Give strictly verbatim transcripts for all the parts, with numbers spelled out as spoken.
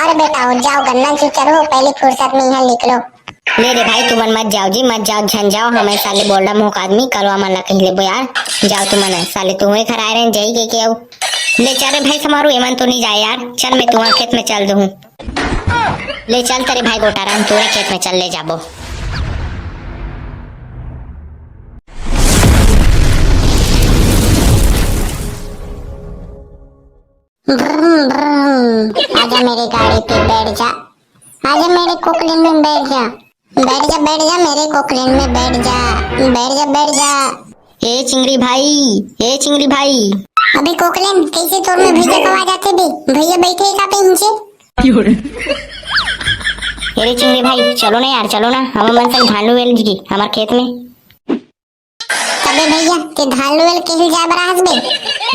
अरे बेटा हो, जाओ गन्ना चुचर हो, पहली फुर्सत में यहाँ निकलो। ले रे भाई, तुमन मत जाओ जी, मत जाओ, झन जाओ। हमें साले बोल्डा मुंह का आदमी कलवा मन ला कही लेबो यार। जाओ तुमन, साले तुहे खराए रहे जही के, के आऊ। ले चल रे भाई समारू, एमन तो नहीं जाए यार। चल, मैं तुम्हारे खेत में चल दूँ। ले चल तेरे भाई गोटाराम, तोरे खेत में चल ले जाबो। Vroom, vroom. आजा मेरे गाड़ी पे बैठ जा, आजा मेरे कोकलिन में बैठ जा, बैठ जा, बैठ जा मेरे कोकलिन में बैठ जा, बैठ जा, बैठ जा। ए चिंगरी भाई, ए चिंगरी भाई। अबे कोकलिन, कैसे तोर में भैया का आवाज आथे बे? भैया बैठे का पे नीचे? अरे चिंगरी भाई, चलो ना यार, चलो ना, हम मन संग धान लुएल जी हमार खेत में। अबे भैया, ते धान लुएल केहिल जाए बर आहस बे?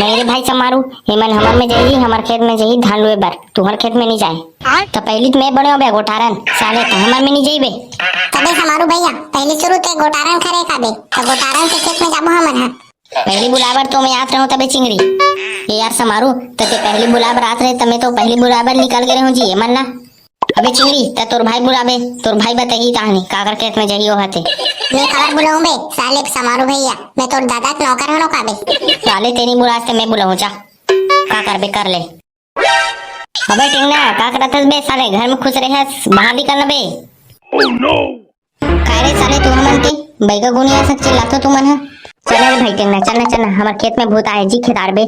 नहीं रे भाई समारू, एमन हमर में जाही, हमार खेत में जाही धान लुए बर, तुहर खेत में नहीं जाए। आय? तो पहली तो मैं बने हो बे गोटारन, साले तो हमर में नहीं जाई बे। तबे समारू भैया, पहली शुरू ते गोटारन खरे का बे, तो गोटारन के खेत में जाबो हमन ह। पहली बुलाए बर तो मैं आत रहूं तबे चिंगरी। ए यार समारू, त ते पहली बुलाए बर आत रहे, त मैं तो पहली बुलाए बर निकल गे रहूं जी, एमन ला। अबे चिंगरी, त तोर भाई बुलाबे, तोर भाई बताही कहानी, काकर खेत में जाही ओहा ते। मैं काबर बुलाऊं बे, साले समारू भैया, मैं तोर दादा के नौकर हनो का बे? साले तेरी बुलास ते मैं बुलाऊं, जा। का करबे कर ले। अबे टेंगना, का करत हस बे साले, घर में खुश रहस, बाहर निकल ना बे। Oh no! का रे साले, तू हमन के बैगा गुनिया सक चिल्लाथो तुमन ह? चल रे भाई टेंगना, चल ना, चल ना, हमर खेत में भूत आए जी, खेदार बे।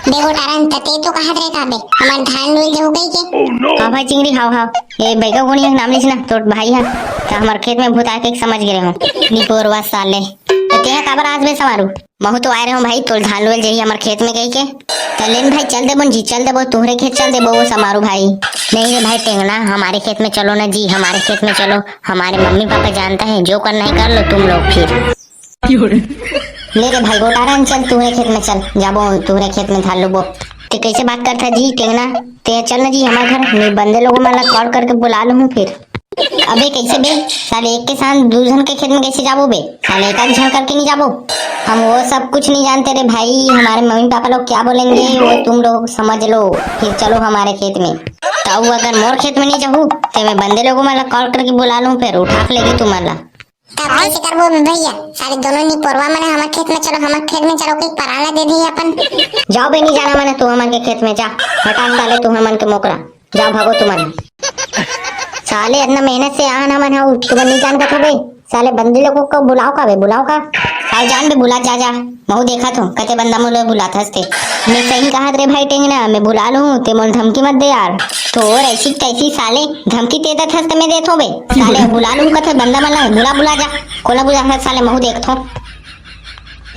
बे गोटारन, त ते तो कहत रहे का बे, हमर धान लुइल जे हो गई के? Oh no! हाँ भाई चिंगरी, हाव, हाव। ए बैगा गुनिया के नाम लिस ना, तोर भाई ह, त हमर खेत में भूत आए के समझ गे रहे हो। निपोरवा साले। त तेहा काबर आज बे समारू? महू तो आए रहे हो भाई, तोर धान लुएल जाही हमर खेत में कही के। त लेन भाई, चल देबो जी, चल देबो, तुहरे खेत चल देबो वो समारू भाई। नहीं रे भाई टेंगना, हमारे खेत में चलो ना जी, हमारे खेत में चलो, हमारे मम्मी पापा जानता है, जो करना है कर लो तुम लोग फिर। ले रे भाई गोटारन, चल तुहरे खेत में चल, जाबो तुहरे खेत में धान लुबो। ते कैसे बात करता जी टेंगना? ते चल ना जी हमारे घर, मैं बंदे लोगों मन ला कॉल करके बुला लूँ फिर। अबे कैसे बे? साले एक के साथ दू झन के खेत में कैसे जाबो बे? साले एक आध झन करके नहीं जाबो? हम वो सब कुछ नहीं जानते रे भाई, हमारे मम्मी पापा लोग क्या बोलेंगे वो तुम लोग समझ लो, फिर चलो हमारे खेत में। तब अगर मोर खेत में नहीं जाहू, ते मैं बंदे लोगों मन ला कॉल करके बुला लूँ, फिर उठा के लेगी तुमन ला। तब कैसे करबो बे भैया? साले दोनों निपोरवा मन हमर खेत में चलो, हमर खेत में चलो के पराला दे दी अपन। जाओ बे, नहीं जाना मने तू हमन के खेत में, जा। हटा साले तू हमन के मोकरा। जाओ, भागो तुमन। साले, इतना मेहनत से आन हमन हऊ, तुमन नहीं जान कथो बे? साले, बंदी लोगों को बुलाओ का बे, बुलाओ का? आओ जान बे, बुला जा, जा। महू देखा थो, कते बंदा मोला बुलात हस ते। मैं सही कहत रे भाई टेंगना, मैं बुला लूँ, ते मोल धमकी मत दे यार। तो और ऐसी तैसी साले, धमकी दे देत हस ते मैं देथो बे। साले, बुला लूँ कथे बंदा मन ला, बुला, बुला जा। कोला बुला हस साले, महू देखथो।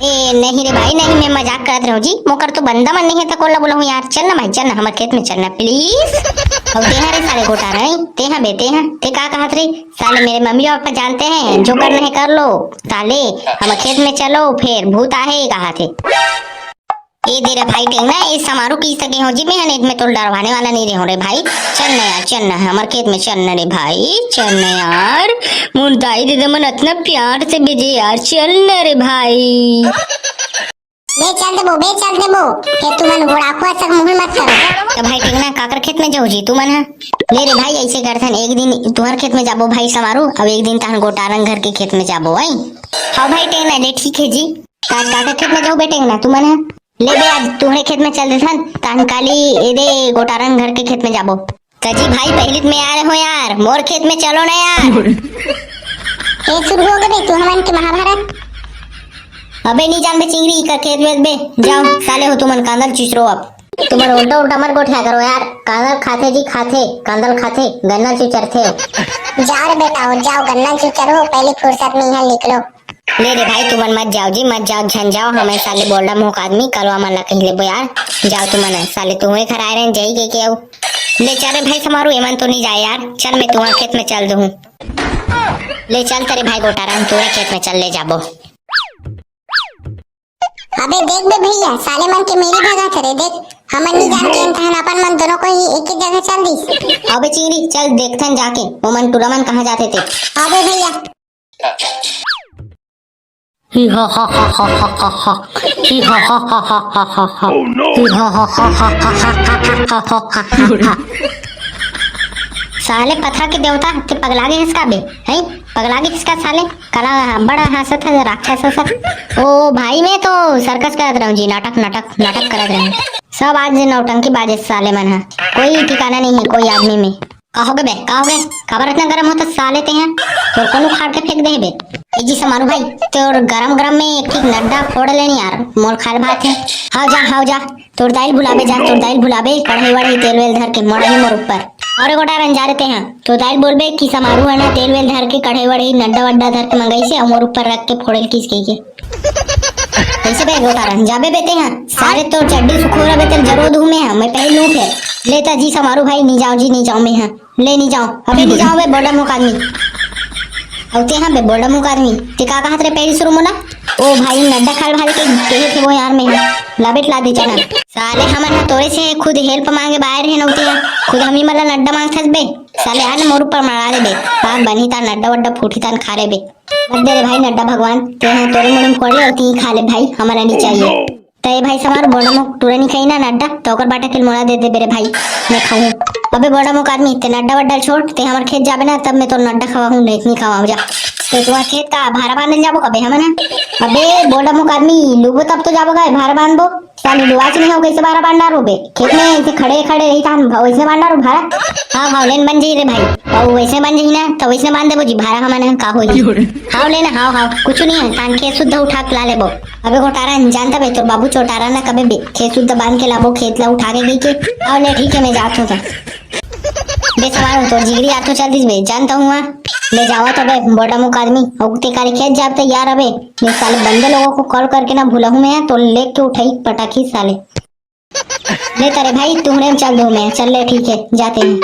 ए, नहीं रे भाई, नहीं, मैं मजाक करत रहूं जी। मोकर तो बंदा मन नहीं है, त कोला बुलाऊं यार। चल ना भाई, चल ना, हमर खेत में चल ना, please। अब तेहा रे साले गोटारन, तेहा बे, तेहा, ते का कहत रे? साले मेरे मम्मी पापा जानते हैं, जो करना है कर लो। साले, हमर खेत में चलो, फिर भूत आहे कहत हे। ए दे रे भाई टेंगना, ए समारू की सके हो जी, मैं हने में तोल डरवाने वाला नहीं रहो रे भाई। चल ना यार, चल ना, हमर खेत में चल ना रे भाई, चल ना यार। मोर दाई दीदी मन इतना प्यार से भेजे यार, चल ना रे भाई। बे चल देबो, बे चल देबो। हे तुमन गोड़ाखुआ सक मुहल मत करो। तो भाई टेंगना काकर खेत में जाओ जी तुमन ह? ले रे भाई, ऐसे करथन, एक दिन तुहर खेत में जाबो भाई समारू, अब एक दिन तहन गोटारन घर के खेत में जाबो, आई? हाँ भाई टेंगना, ले ठीक है जी। आज काकर खेत में जाओ बे टेंगना तुमन ह? ले बे, आज तुहरे खेत में चल देथन, तहन काली ए दे गोटारन घर के खेत में जाबो। कजी भाई, पहली तो मैं आ रहे हो यार, मोर खेत में चलो ना यार। ए, शुरू हो गए तू हमन के महाभारत। अबे नहीं जान बे चिंगरी, का खेत वेत बे, जाओ साले हो तुमन कांदल चुचरो अब। तुमन उल्टा उल्टा मत गोठिया करो यार, कांदल खाथे जी खाथे, कांदल खाथे, गन्ना चुचरथे। जा रे बेटा हो, जाओ गन्ना चुचरो, पहली फुर्सत में यहाँ निकलो। ले रे भाई, तुमन मत जाओ जी, मत जाओ, झन जाओ, हमें साले बोल्डा मुंह का आदमी कलवा मन ला कही लेबो यार। जाओ तुमन, साले तुहरे घर आए रहे, जाई के, के आऊ। ले चल रे भाई समारू, एमन तो नहीं जाए यार, चल मैं तुम्हारे खेत में चल दूँ। ले चल तेरे भाई गोटारन, तोरे खेत में चल ले जाबो। अबे देख बे भैया, साले मन के मेरी भगा करे, देख, हमन नहीं जान के तहन अपन मन दोनों को ही एक ही जगह चल दिस। अबे चिंगरी, चल देखथन जाके, वो मन टूरा मन कहाँ जाते थे। अबे भैया, Hee ha ha ha ha ha ha ha. Hee ha ha ha ha ha ha ha. Oh no. Hee ha ha ha ha ha ha ha ha ha ha ha. साले पथरा के देवता, ते पगला गे हस का बे? हैं? पगला गे हस का साले? काला बड़ा हंसत है राक्षस हंसत। ओ भाई, मैं तो सर्कस करत रहूं जी, नाटक, नाटक, नाटक करत रहूं। सब आज नौटंकी बाजे साले मन ह, कोई ठिकाना नहीं है कोई आदमी में। का होगे बे, का होगे? काबर इतना गरम होता साले ते हैं? तोर कोनो उखाड़ के फेंक दे बे। ए जी समारू भाई, तोर गरम गरम में एक ठीक नड्डा फोड़ लेनी यार, मोर खाल भात है। हाव जा, हाव जा, तोर दाइल भुलाबे जा, तोर दाइल भुलाबे, कढ़ाई वढ़ाई तेल वेल धर के मोड़ाही मोर ऊपर। अरे गोटारन जा रे ते हैं, तोर दाइल बोलबे कि समारू है ना, तेल वेल धर के कढ़ाई वढ़ाई नड्डा वड्डा धर के मंगाई से, अउ मोर ऊपर रख के फोड़ेल किस कही के। कैसे बे गोटारन, जाबे बे ते हैं? सारे तो चड्डी सुखोरा बे, तेल जरो धूमे है, मैं पहले लूं फिर। लेता जी समारू भाई, नहीं जाओ जी, नहीं जाओ मैं, हाँ। ले नहीं जाओ, अबे नहीं जाओ बे, बोड़ा मुख आदमी। अउ ते हाँ बे, बोड़ा मुख आदमी, ते का कहत रे पहली शुरू मोला? ओ भाई, नड्डा खाल भाल के कहे थे वो यार में, लाबेट ला दे चना। साले हमन ह तोरे से खुद हेल्प मांगे बाहर है नौते हैं, खुद हमी मला नड्डा मांगथस बे। साले आ न मोर ऊपर मरा दे बे, पाक बनी ता नड्डा वड्डा फूटी तान खा रे बे। मत दे रे भाई नड्डा भगवान, ते हाँ तोरे मुंह में फोड़ ले और ती खा ले भाई, हमारा नहीं चाहिए। तय भाई समार बोड़ा मुख टूरा नहीं खाई ना नड्डा, तो ओकर बाटा के मोला दे दे बेरे भाई, मैं खाऊं। अबे बोड़ा मुख आदमी, ते नड्डा वड्डा छोड़, ते हमार खेत जाबे ना, तब मैं तोर नड्डा खवाहूं, नहीं, नहीं खवाऊं जा। तो तुम्हार खेत का भारा बांधे जाबो कबे हमन ह? अबे बोड़ा मुख आदमी, लुबो तब तो जाबो का भारा बांधबो। साले लुआच नहीं हो, कैसे भारा बांध डारो बे? खेत में ऐसे खड़े खड़े रही था हम, वैसे बांध डारो भारा। हाँ, हाँ, लेन बन जाई रे भाई। और वैसे बन जाई ना, तो वैसे बांध देबो जी भारा हमन ह, का होई? हाँ, लेना, हाँ, हाँ, कुछ नहीं है, तान के शुद्ध उठा के ला लेबो। अबे गोटारन, जानता बे, तोर बाबू चोटारा ना कबे बे, खेत शुद्ध बांध के लाबो, खेत ला उठा के गई के। और ले, ठीक है, मैं जात हूँ त। बे सवार हो, तोर जिगरी आथो चल दिस बे, जानता हूँ हाँ। ले जावा तो बे, बोड़ा मुख आदमी, अउ ते काली खेत जाब तैयार अबे। नहीं साले बंदे लोगों को कॉल करके ना भूला हूँ मैं, तो लेके उठाई पटाखी साले। ले तारे भाई, तुहरे में चल दो मैं, चल ले, ठीक है, जाते हैं।